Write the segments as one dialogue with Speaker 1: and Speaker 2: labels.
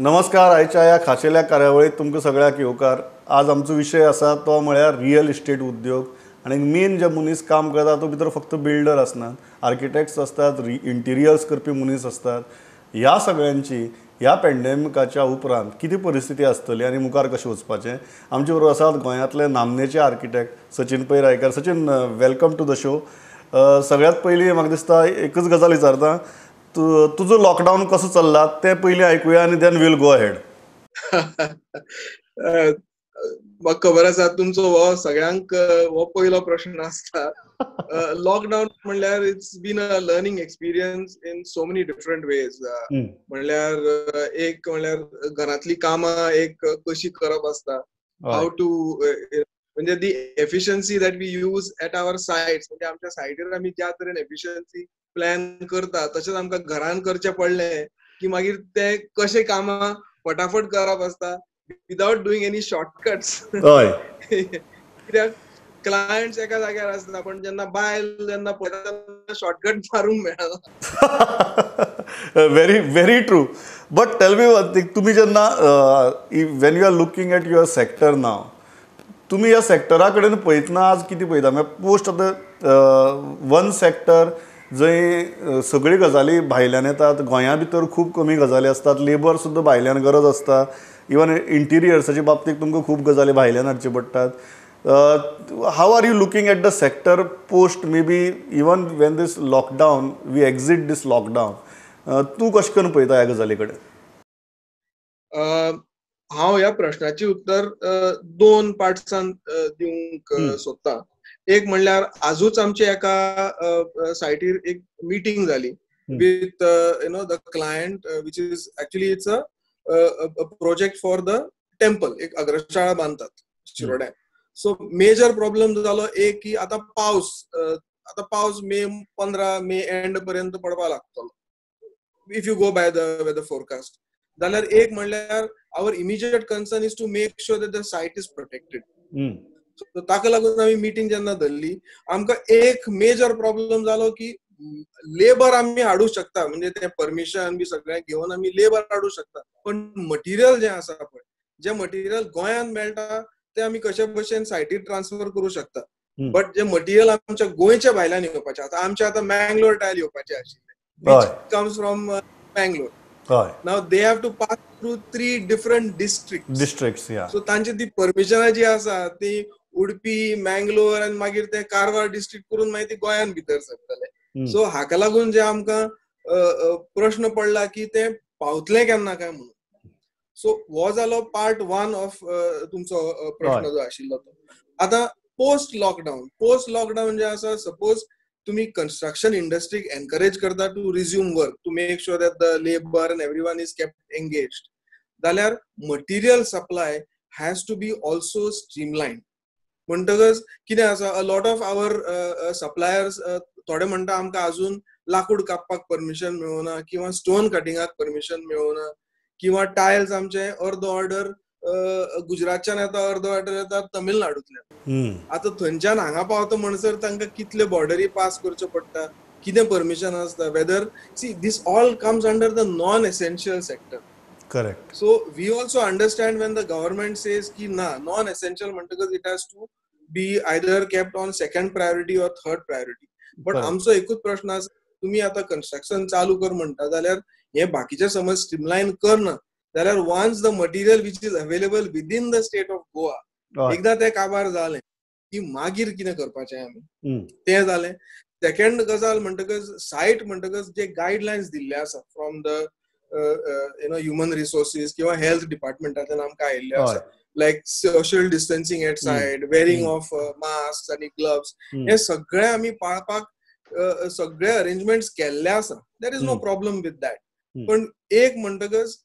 Speaker 1: नमस्कार. आयच्या ह्या खाशेल्या कार्यावळीत तुमकां सगळ्याक येवकार. आज आमचो विशय आसा तो म्हळ्यार रियल इस्टेट उद्योग आनी मेन जे मनीस काम करता तो भितर फक्त बिल्डर आसनात, आर्किटेक्ट्स आसतात, इंटिरियर्स करपी मनीस आसतात. ह्या सगळ्यांची ह्या पॅन्डेमिकाच्या उपरांत कितें परिस्थिती आसतली आनी मुखार कशें वचपाचें, आमचे बरोबर आसात गोंयांतले नामनेचे architect Sachin Pai Raikar. Sachin, welcome to the show. सगळ्यांत पयलीं म्हाका दिसता एकच गजाल विचारता, तुजो लॉकडावन कसो चल्ला तें पयलीं आयकुया आनी then we'll go ahead.
Speaker 2: म्हाका खबर आसा तुमचो हो सगळ्यांक हो पयलो प्रश्न आसता. लॉकडावन म्हणल्यार it's been a learning experience in so many different ways. म्हणल्यार एक म्हणल्यार घरांतली कामां एक कशी करप आसता, how to म्हणजे the efficiency that we use at our sites, म्हणजे आमच्या सायटीर आमी ज्या तरेन एफिशियन्सी प्लॅन करता तशेंच आमकां घरान करचें पडलें की मागीर ते कशें कामां फटाफट करप आसता विदाउट डुईंग एनी शॉर्टकट्स. कित्याक क्लायंट्स एका जाग्यार आसता, पण जेन्ना बायल जेन्ना पळयता तेन्ना शॉर्टकट मारूंक मेळना.
Speaker 1: Very very true. But tell me one thing, तुमी जेन्ना when you are looking at your sector now, तुमी ह्या सेक्टरा कडेन पळयतना आज कितें पळयता? म्हळ्यार पोस्ट आतां वन सेक्टर जंय सगळी गजाली भायल्यान येतात, गोंया भितर खूब कमी गजाली आसतात, लेबर सुद्दां भायल्यान गरज आसता, इवन इंटिरियर्साच्या बाबतींत तुमकां खूब गजाली भायल्यान हाडच्यो पडटात. How are you looking at the sector post maybe even when this lockdown, we exit this lockdown, तूं कशें करून पळयता ह्या गजाली कडेन?
Speaker 2: हांव ह्या प्रश्नाची उत्तर दोन पार्ट्सान दिवंक सोदता. एक म्हणल्यार आजूच आमचे एका सायटीर एक मिटींग जाली with you know the client, which is actually it's a project for the temple. एक अग्रशाळा बांदतात शिरोड्या. सो मेजर प्रॉब्लम जालो एक की आतां पावस, आतां पावस मे 15 मे एंड पर्यंत पडपाक लागतलो if you go by the weather forecast. जाल्यार एक म्हणल्यार our immediate concern is to make sure that the site is protected. ताका लागून आमी मिटींग जेन्ना धरली, आमकां एक मेजर प्रॉब्लम जालो की लेबर आमी हाडूं शकता, म्हणजे ते परमिशन बी सगळें घेवन आमी लेबर हाडूं शकता, पण मटिरियल जें आसा पळय, जें मटिरियल गोंयांत मेळटा तें आमी कशे भशेन सायटीर ट्रान्सफर करूं शकता, बट जें मटिरियल आमच्या गोंयच्या भायल्यान येवपाचें, आतां आमच्या आतां मँगलोर टायल येवपाचें आशिल्लें, which comes from Mangalore. Now they have to pass through 3 different districts.
Speaker 1: Yeah.
Speaker 2: So तांची ती परमिशनां जी आसा ती उडपी, मँगलोर आनी मागीर ते कारवार डिस्ट्रिक्ट करून मागीर ती गोंयांत भितर सरतले. सो हाका लागून जे आमकां प्रश्न पडला की ते पावतले केन्ना काय म्हणून. सो हो जालो पार्ट 1 ऑफ तुमचो प्रश्न जो आशिल्लो तो. आतां पोस्ट लॉकडावन जे आसा, सपोज तुम्ही कन्स्ट्रक्शन इंडस्ट्रीक एनकरेज करता to resume work, to make sure that the labour and everyone is kept engaged, जाल्यार material supply has to be also streamline. म्हणटकच कितें आसा, a lot of our suppliers थोडे म्हणटा आमकां आजून लाकूड कापपाक परमिशन मेळना, किंवा स्टोन कटिंगाक परमिशन मेळना, किंवा टायल्स आमचे अर्दो ऑर्डर गुजरातच्यान येता, अर्दो ऑर्डर येता तमिळनाडूंतल्यान. आतां थंयच्यान हांगा पावता म्हणसर तांकां कितले बॉर्डरी पास करच्यो पडटा, कितें परमिशन आसता, whether see this all comes under the non essential sector.
Speaker 1: Correct.
Speaker 2: So we also understand when the government says की ना, नॉन एसेन्शियल म्हणटकच it has to be either kept on second priority or third priority. But आमचो एकूच प्रश्न आसा, तुमी आतां construction चालू कर म्हणटा जाल्यार हे बाकीचे समज स्ट्रीमलायन करना जाल्यार once the material which is available within the state of Goa एकदां तें काबार जालें की मागीर कितें करपाचें आमी, तें जालें. सेकंड गजाल म्हणटकच सायट म्हणटकच जे गायडलायन्स दिल्ले आसा from the you know human resources किंवा हेल्थ डिपार्टमेंटांतल्यान आमकां आयिल्ले आसा, like social distancing at site, wearing of mask आनी ग्लव्स, हे सगळे आमी पाळपाक सगळे अरेंजमेंट्स केल्ले आसा. There is no problem with that. पण एक म्हणटकच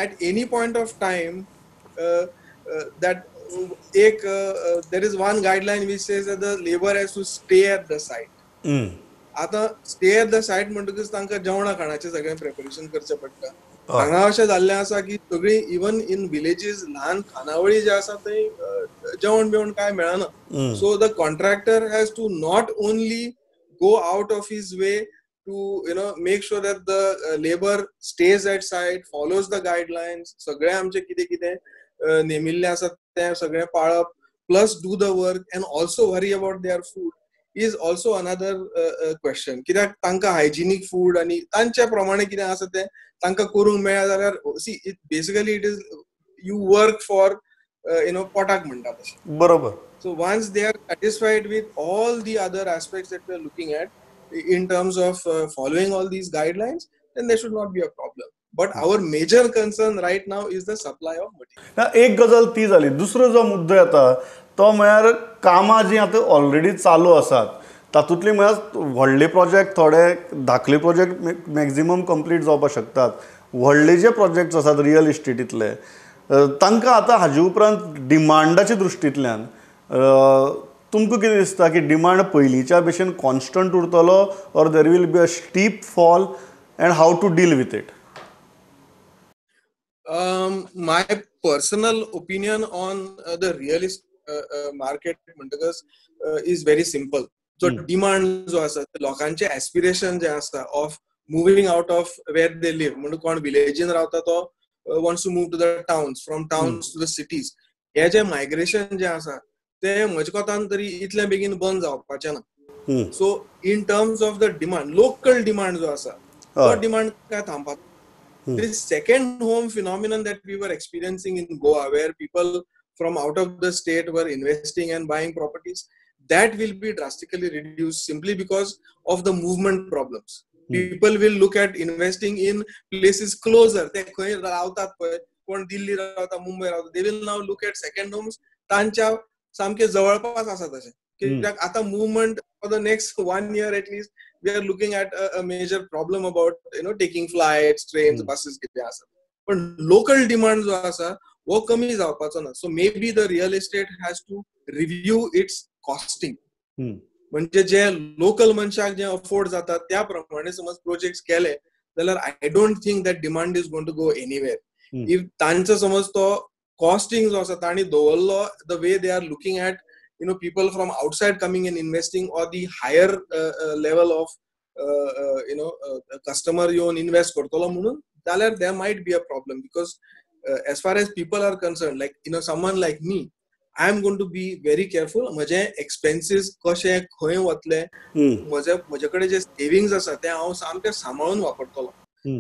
Speaker 2: at any point of time that एक there is one guideline which says that the labour has to stay at the site. आतां स्टे एट the site म्हणटकच तांकां जेवणा खाणाचें सगळें preparation करचें पडटा. हांगा अशें जाल्लें आसा की सगळीं इवन इन विलेजीस ल्हान खानावळी जे आसा थंय जेवण बिवण कांय मेळना. So the contractor has to not only go out of his way to make sure that the labour stays at site, follows the guidelines, सगळे आमचे कितें कितें नेमिल्ले आसा तें सगळें पाळप, plus do the work and also worry about their food is also another question. कित्याक तांकां hygienic food आनी तांच्या प्रमाणे कितें आसा तें तांकां करूंक मेळ्ळें जाल्यार, see, it basically it is you work for पोटाक म्हणटा तशें.
Speaker 1: बरोबर.
Speaker 2: So once they are satisfied with all the other aspects that we are looking at in terms of following all these guidelines, then there should not be a problem. But our major concern right now is the supply of material.
Speaker 1: एक गजाल ती जाली. दुसरो जो मुद्दो येता तो म्हळ्यार कामां जीं आतां ऑलरेडी चालू आसात तातूंतली म्हळ्यार व्हडले प्रोजेक्ट थोडे धाकले प्रोजेक्ट मॅक्झिमम कंप्लीट जावपाक शकतात. व्हडले जे प्रोजेक्ट्स आसात रियल इस्टेटींतले तांकां आतां हाजे उपरांत डिमांडाच्या दृश्टींतल्यान तुमकां कितें दिसता की डिमांड पयलींच्या भशेन कॉन्स्टंट उरतलो or there will be a steep fall and how to deal with it?
Speaker 2: My personal opinion on the real estate market म्हणटकच is very simple. जो डिमांड जो आसा, लोकांचे एस्पिरेशन जे आसा of moving out of where they live, म्हणून कोण विलेजीन रावता तो wants to move to the towns, from towns to the cities, हे जे मायग्रेशन जे आसा ते म्हज्या कोतान तरी इतले बेगीन बंद जावपाचें ना. So in terms of the demand, local demand जो आसा तो डिमांड काय थांबपाचो. This second home phenomenon that we were experiencing in Goa, where people from out of the state were investing and buying properties, that will be drastically reduced simply because of the movement problems. People will look at investing in places closer. ते खंय रावतात पळय, कोण दिल्ली रावता, मुंबय रावता, they will now look at second homes तांच्या सामके जवळपास आसा तशें. कित्याक आतां movement for the next 1 year at least we are looking at a major problem about taking flights, trains, buses कितें आसा. पण लोकल डिमांड जो आसा हो कमी जावपाचो ना. So maybe the real estate has to review its costing. म्हणजे जे लोकल मनशाक जे अफोर्ड जाता त्या प्रमाणे समज प्रोजेक्ट केले जाल्यार I don't think that demand is going to go anywhere. If तांचो समज तो कॉस्टिंग जो आसा तांणी दवरलो the way they are looking at people from outside coming and investing or the higher level of customer येवन इन्वेस्ट करतलो म्हणून जाल्यार there might be a problem because as far as people are concerned, like someone like me, I am going to be very careful. म्हजे expenses कशे खंय वतले, म्हजे कडेन जे सेविंग्स आसा ते हांव सामकें सांबाळून वापरतलो.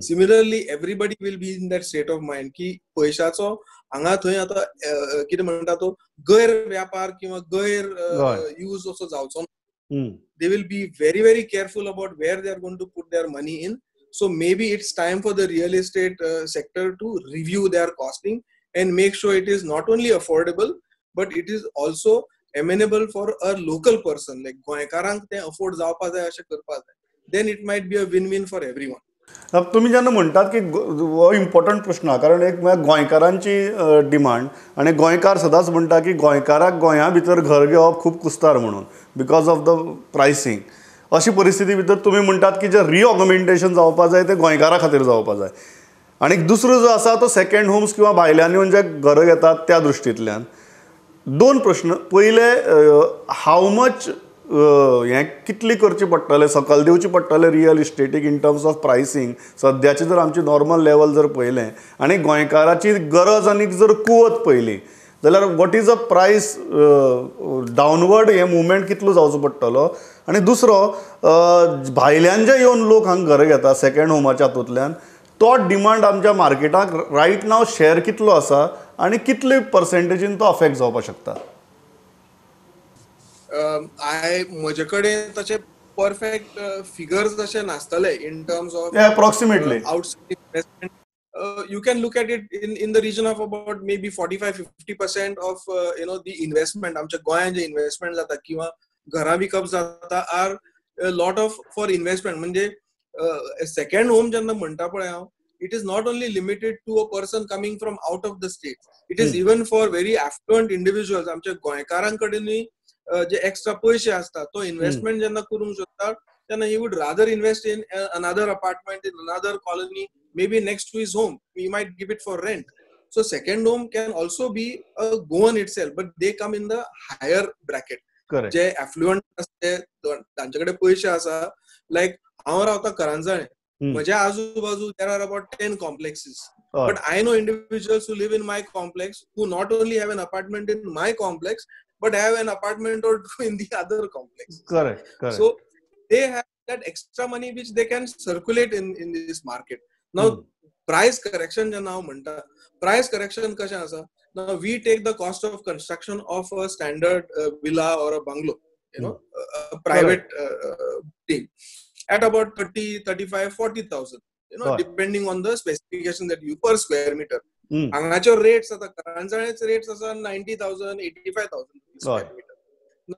Speaker 2: Similarly everybody will be in that state of mind की पयशाचो हांगा थंय आतां कितें म्हणटा तो गैर व्यापार किंवा गैर यूज असो जावचो ना. They will be very very careful about where they are going to put their money in. So maybe it's time for the real estate sector to review their costing and make sure it is not only affordable but it is also amenable for a local person, like गोंयकारांक तें afford जावपा जाय अशें करपा जाय. Then it might be a win win for everyone.
Speaker 1: तुमी जेन्ना म्हणटात की हो इम्पॉर्टंट प्रश्न आहा, कारण एक म्हळ्यार गोंयकारांची डिमांड आनी गोंयकार सदांच म्हणटा की गोंयकाराक गोंया भितर घर घेवप खूब कुस्तार म्हणून because of the pricing. अशी परिस्थिती भितर तुमी म्हणटात की जे रिऑगमेंटेशन जावपा जाय तें गोंयकारा खातीर जावपा जाय. आनी दुसरो जो आसा तो सेकंड होम्स किंवा भायल्यान येवन जे घरां घेतात त्या दृश्टींतल्यान दोन प्रश्न. पयले, हाव मच हें कितली करची पडटलें, सकयल दिवची पडटलें रियल इस्टेटीक इन टर्म्स ऑफ प्रायसींग सद्याची जर आमची नॉर्मल लेवल जर पळयलें आनी गोंयकाराची गरज आनी जर कुवत पळयली जाल्यार what is a price downward हें मुवमेंट कितलो जावचो पडटलो. आनी दुसरो, भायल्यान जे येवन लोक हांगा घरां घेता सेकंड होमाच्या हातूंतल्यान तो डिमांड आमच्या मार्केटाक रायट नाव शेअर कितलो आसा आनी कितले पर्सेंटेजीन तो अफेक्ट जावपाक शकता?
Speaker 2: आय म्हजे कडेन तशे परफेक्ट फिगर्स तशे नासतले in terms of
Speaker 1: approximately
Speaker 2: outside investment. You can look at it in the region of about maybe 45-50% of the investment. आमच्या गोंयांत जे इन्व्हेस्टमेंट जाता किंवा घरां विकप जाता are lot of for investment. म्हणजे सेकंड होम जेन्ना म्हणटा पळय हांव, it is not only limited to a person coming from out of the state, it is even for very affluent individuals. आमच्या गोंयकारांकडेनूय जे एक्स्ट्रा पयशे आसता तो इन्व्हेस्टमेंट जेन्ना करूंक शकता तेन्ना he would rather invest in another apartment in another colony, maybe next to his home, he might give it for rent. So second home can also be a Goan itself, but they come in the higher bracket.
Speaker 1: Correct.
Speaker 2: J affluent असते तांच्याकडे पैसे आसा, like हांव रावता करंजाळे, म्हज्या आजूबाजू there are about 10 complexes. But I know individuals who live in my complex who not only have an apartment in my complex but have an apartment or two in the other complex.
Speaker 1: Correct.
Speaker 2: So they have that extra money which they can circulate in this market. Now, price correction जेन्ना हांव म्हणटा, price correction कशें आसा? Now we take the cost of construction of a standard villa or a bungalow, you know, a private thing at about 30, 35, 40,000, you know, depending on the specification that you per square meter. हांगाच्यो rates आता करंजाळेचे rates आसा 90,000, 85,000 square meter. Now,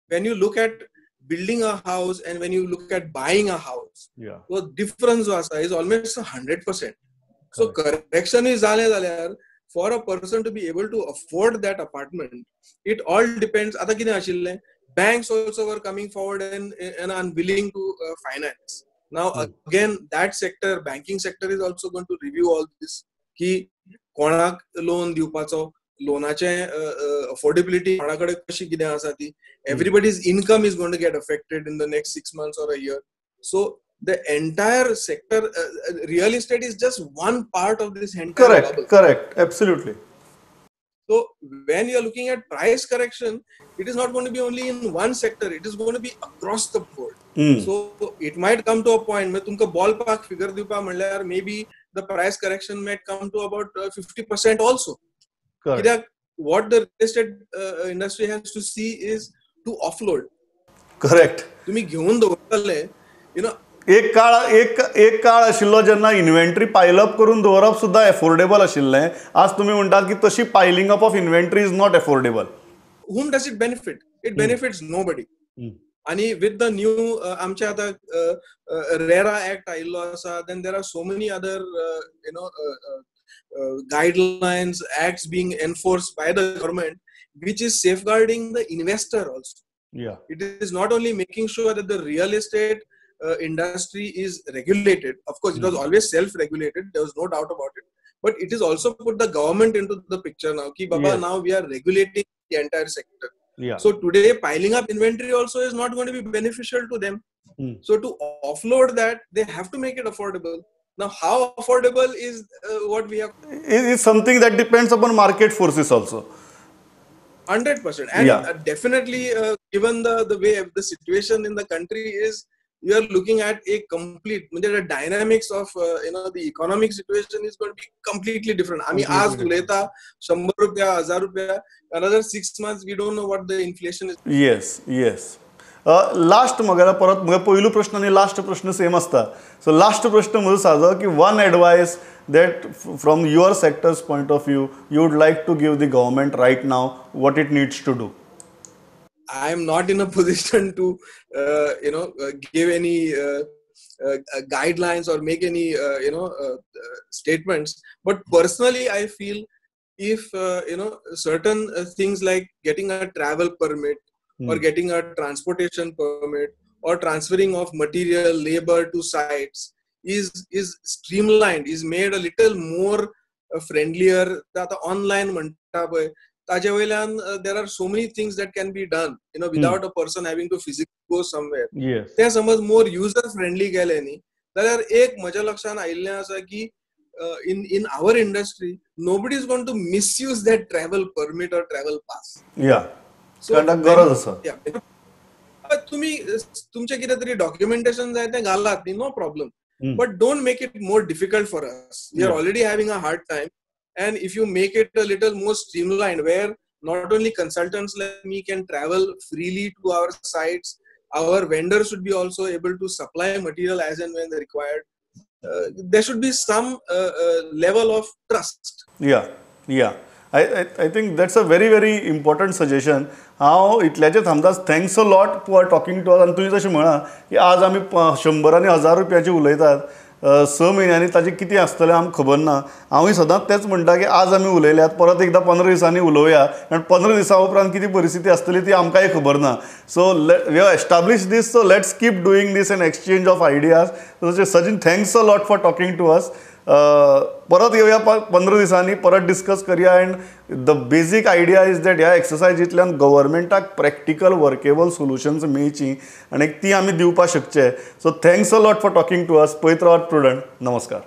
Speaker 2: when you look at building a house and when you look at buying a house, the difference जो आसा is almost 100%. So correction is जालें जाल्यार for a person to be able to afford that apartment, it all depends. आता कितें आशिल्लें, banks also were coming forward and unwilling to finance. Now again, that sector, banking sector is also going to review all this. की कोणाक loan दिवपाचो, लोनाचे affordability कोणा कडेन कशी कितें आसा ती, everybody's income is going to get affected in the next 6 months or a year. So the entire sector, real estate is just one part of this entire bubble.
Speaker 1: Correct, absolutely.
Speaker 2: So when you are looking at price correction, it is not going to be only in one sector, it is going to be across the board. So it might come to a point where तुमका ballpark figure दिवपा म्हणल्यार maybe the price correction might come to about 50% also. Correct. What the real estate industry has to see is to offload.
Speaker 1: Correct.
Speaker 2: तुम्ही घेऊन दवरतले, you know,
Speaker 1: एक काळ आशिल्लो जेन्ना इन्व्हेंटरी पायलअप करून दवरप सुद्दां एफोर्डेबल आशिल्लें. आज तुमी म्हणटात की तशी piling up of inventory is not affordable.
Speaker 2: Whom does it benefit? It benefits nobody. आणि विथ the new आमचे आतां रेरा ऍक्ट आयिल्लो आसा, then there are so many other you know guidelines, acts being enforced by the government, which is safeguarding the investor also.
Speaker 1: Yeah.
Speaker 2: It is not only making sure that the real estate industry is regulated. Of course, it was always self-regulated. There was no doubt about it. But it is also put the government into the picture now. Ki Baba, now we are regulating the entire sector.
Speaker 1: Yeah.
Speaker 2: So today, piling up inventory also is not going to be beneficial to them. So to offload that, they have to make it affordable. Now, how affordable is what we have?
Speaker 1: It is something that depends upon market forces also.
Speaker 2: 100%. And definitely, given the way the situation in the country is, you are looking at a complete, the dynamics of you know, the economic situation is going to be completely different. I mean, आज उलयता 100 रुपया, 1000 रुपया, another 6 months we don't know what the inflation is.
Speaker 1: Yes, yes. Last मगेला परत मगे पयलो प्रश्न आनी last प्रश्न सेम आसता. सो लास्ट प्रश्न म्हजो सादो की one advice that from your sector's point of view you would like to give the government right now what it needs to do.
Speaker 2: I am not in a position to, you know, give any guidelines or make any, you know, statements. But personally, I feel if, you know, certain things like getting a travel permit or getting a transportation permit or transferring of material, labor to sites is streamlined, is made a little more friendlier. That online म्हणटा पळय, ताजे वयल्यान there are so many things that can be done, you know, without a person having to physically go somewhere. ते समज more user friendly केले न्ही जाल्यार एक म्हज्या लक्षान आयिल्लें आसा की in our industry nobody is going to misuse that travel permit or travel pass.
Speaker 1: Yeah. So गरज आसा.
Speaker 2: तुमी तुमचें कितें तरी डॉक्युमेंटेशन जाय तें घालात न्ही, no problem. But don't make it more difficult for us. We are already having a hard time. And if you make it a little more streamlined, where not only consultants like me can travel freely to our sites, our vendors should be also able to supply material as and when required. There should be some level of trust.
Speaker 1: Yeah, yeah. I think that's a very, very important suggestion. हांव इतल्याचेर थांबता. Thanks a lot for talking to us. आनी तुवें जशें म्हळां की आज आमी 100 आनी 1000 रुपयाची उलयतात, 6 म्हयन्यांनी ताजें कितें आसतलें आमकां खबर ना. हांवूय सदांच तेंच म्हणटा की आज आमी उलयल्यात, परत एकदां 15 दिसांनी उलोवया, कारण 15 दिसां उपरांत कितें परिस्थिती आसतली ती आमकांय खबर ना. So we have establish this, so let's keep doing this and exchange of ideas. Sachin, thanks a lot for talking to us. परत येवया 15 दिसांनी, परत डिस्कस करया. And the basic idea is that ह्या एक्सरसायजींतल्यान गव्हर्मेंटाक प्रॅक्टिकल वर्केबल सोल्युशन्स मेळची आनी ती आमी दिवपाक शकचे. So thanks a lot for talking to us. पळयत रावात प्रुडंट. नमस्कार.